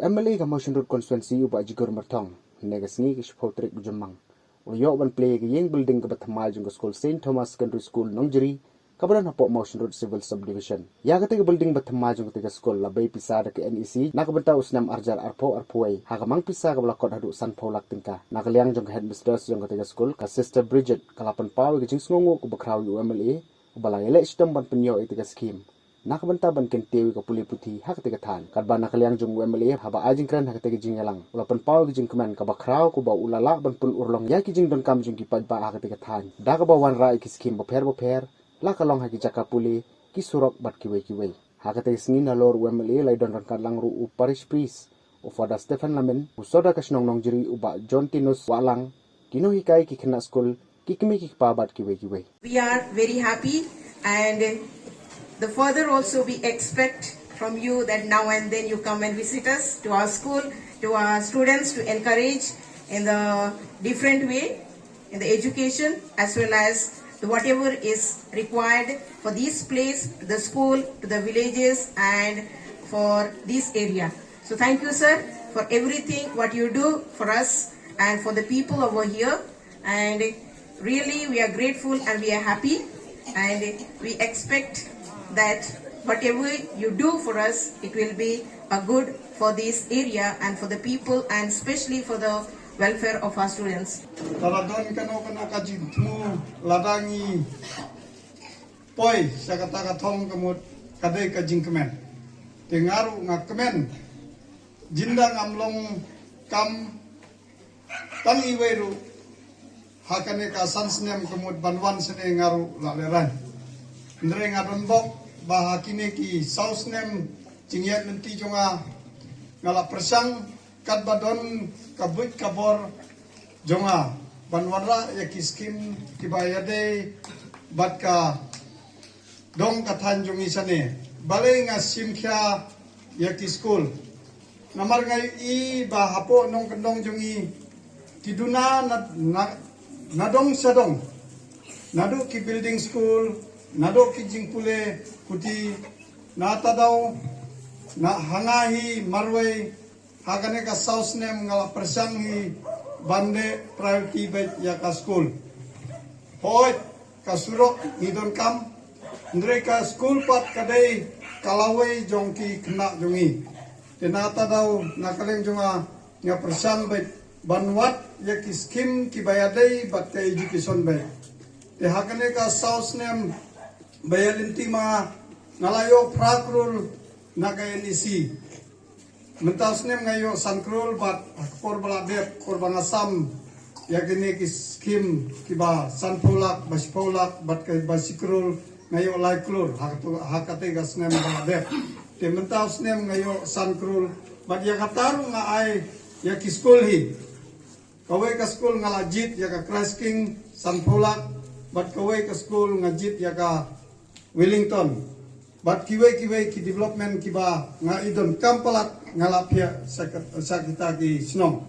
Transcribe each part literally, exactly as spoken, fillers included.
M L A ka Mawshynrut constituency u Bah Jigur Myrthong, hynne ka sngi ka shiphew tarik u Jymmang, u la ïoh ban plie ïa ka ïing building kaba thymmai jong ka skul Saint Thomas Secondary School Nongjri, kaba don hapoh Mawshynrut Civil Subdivision. Ïa kata ka building ba thymmai jong kata ka skul la bei pisa da ka N E C na ka bynta u snem arhajar arphew arphew wei, ha ka mang pisa kaba la kot haduh sanphew lak tyngka. Na ka liang jong ka headmistress jong kata ka skul, ka Sister Bridget, ka la pynpaw ïa ka jingsngewnguh kaba khraw ïa u M L A, uba la ïaleh shitom ban pynïoh ïa kata ka skhim na ka bynta ban kyntiew ïa ka pule puthi ha kata ka thaiñ. Katba na ka liang jong u M L A haba ai jingkren ha kata ka jingïalang, u la pynpaw ïa ka jingkmen kaba khraw kumba u la lah ban pynurlong ïa ki jingdonkam jong ki paidbah ha kata ka thaiñ da kaba wanrah ïa ki skhim bapher bapher, la ka long ha ki jaka pule, ki surok bad kiwei kiwei. Ha kata ka sngi nalor u M L A la ïadon ryngkat lang ruh u Parish Priest, u Father Stephen Lamin, u Sordar ka shnong Nongjri u Bah John Tinus Wahlang, ki nonghikai, ki khynnah skul, ki kmie ki kpa bad kiwei kiwei. We are very happy, and the further also we expect from you that now and then you come and visit us, to our school, to our students, to encourage in the different way in the education as well as the whatever is required for this place, the school, to the villages and for this area. So thank you, sir, for everything what you do for us and for the people over here. And really, we are grateful and we are happy. And we expect that whatever you do for us, it will be a good for this area and for the people and especially for the welfare of our students. Lada don kano kano ka jingthmu lada ngi poi sha kata ka thong ka mut ka dei ka jingkmen. Te nga ruh nga kmen, jinda ngam long kam tang iwei ruh ha kane ka san snem ka mut ban wan shane nga ruh la lehraiñ. Hynrei nga don bok ba ha kine ki saw snem jingïaid lynti jong nga, nga la pyrshang katba don ka buit ka bor jong nga ban wanrah ïa ki skhim kiba ïadei bad ka dong ka thaiñ jong ngi shane. Balei nga shim khia ïa ki skul? Namar nga ïohi ba hapoh nongkyndong jong ngi ki duna na, na, na dong sha dong, naduh ki building skul, naduh ki jingpule puthi, na ta daw, na ha nga hi marwei ha kane ka saw snem nga la pyrshang hi ban leh priority beit ïa ka skul. Hooid, ka surok ngi donkam, hynrei ka skul pat ka dei ka lawei jong ki khynnah jong ngi. Te na ta daw na ka liang jong nga, nga pyrshang beit ban wad ïa ki skhim kiba ïadei bad ka education beit. Te ha kane ka saw snem ba ïaid lynti ma nga, nga la ïoh phra klur na ka N E C. Mynta u snem nga ïoh san klur bad ha ka por ba la dep, por ba nga sam ïa kine ki skhim kiba sanphew lak, ba shiphew lak bad kiba shi klur, nga ïoh lai klur ha katu, ha kata ka snem ba la dep. Te mynta u snem nga ïoh san klur bad ïa kata ruh nga ai ïa ki skul hi. Kawei ka skul nga la jied ïa ka Christ King sanphew lak bad kawei ka skul nga jied ïa ka Wellington. Bad kiwei kiwei ki development kiba nga i donkam palat nga la phiah sha ka, sha kita ki shnong.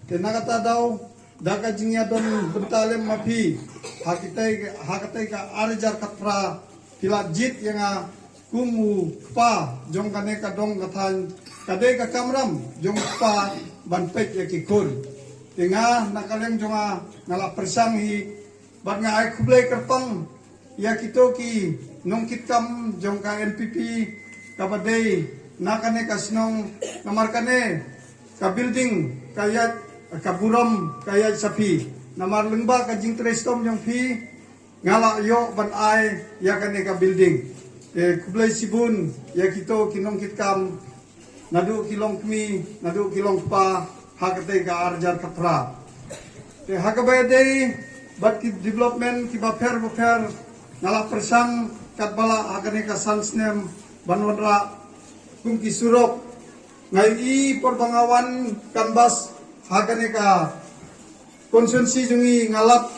Te na kata daw da ka jingïadon bynta lem ma phi, ha kitai, ha katai ka ar hajar khatphra phi la jied ïa nga kum u kpa jong kane ka dong ka thaiñ, ka dei ka kamram jong u kpa ban peit ïa ki khun. Te nga na ka liang jong nga nga la pyrshang hi bad nga ai khublei kyrpang ïa kito ki nongkitkam jong ka N P P kaba dei na kane ka shnong, namar kane ka building ka ïaid, ka burom ka ïaid sha phi. Namar lyngba ka jingtrei shitom jong phi nga la ïoh ban ai ïa kane ka building. Te khublei shibun ïa kito ki nongkitkam, naduh ki longkmie, naduh ki longkpa, ha katei ka ar hajar khatphra. Te ha kaba ïadei bad ki development kiba pher bapher, nga la pyrshang katba lah ha kane ka san snem ban wanrah, kum ki surok. Nga ïohi por ba nga wan canvass ha kane ka constituency jong ngi, nga lap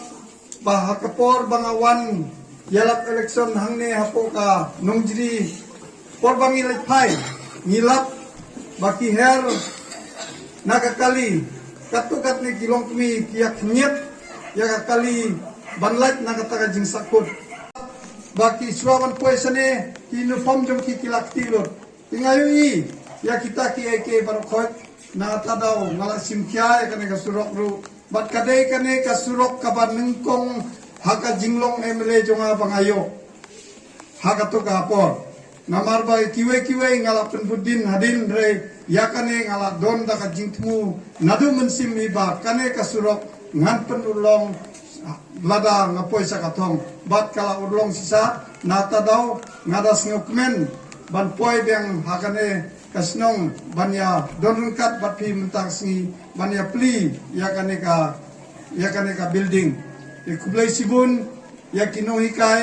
ba ha ka por ba nga wan ïalap election hangne hapoh ka Nongjri, por ba ngi leit phai ngi lap ba ki her na ka kali, katto katne ki longkmie ki ïa khñiot ïa ka kali ban lait na kata ka jingsahkut. Ba ki shuwa ban poi shane ki uniform jong ki ki la kti lut. Te nga ïohi ïa kita ki ei ki ei baroh khoit. Na kata daw nga la shim khia ïa kane ka surok ruh, bad ka dei kane ka surok kaba nyngkong ha ka jinglong M L A jong nga ba nga ïoh ha kato ka por. Namar ba kiwei kiwei nga la pynbud dien hadien, hynrei ïa kane nga la don da ka jingthmu naduh mynsiem hi ba kane ka surok ngan pynurlong lada nga poi sha ka thong. Bad ka la urlong shisha. Na kata daw nga da sngewkmen ban poi biang ha kane ka shnong ban ïa don ryngkat bad phi mynta ka sngi ban ïa plie ïa kane ka, ïa kane ka building. Te khublei shibun ïa ki nonghikai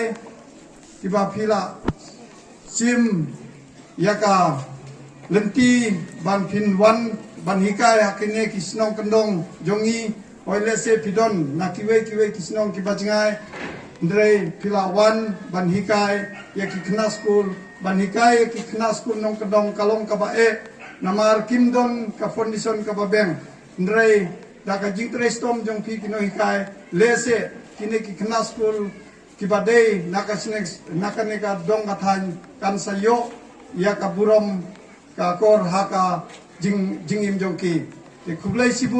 kiba phi la shim ïa ka lynti ban phin wan ban hikai ha kine ki shnong kyndong jong ngi. Hooid, lehse phi don na kiwei kiwei ki shnong kiba jngai, hynrei phi la wan ban hikai ïa ki khynnah skul, ban hikai ïa ki khynnah skul nongkyndong ka long kaba eh, namar kim don ka foundation kaba beng. Hynrei da ka jingtrei shitom jong phi ki nonghikai, lehse kine ki khynnah skul kiba dei na ka shnong, na kane ka dong ka thaiñ kan sa ïoh ïa ka burom ka akor ha ka jing, jingim jong ki. Te khublei shibun.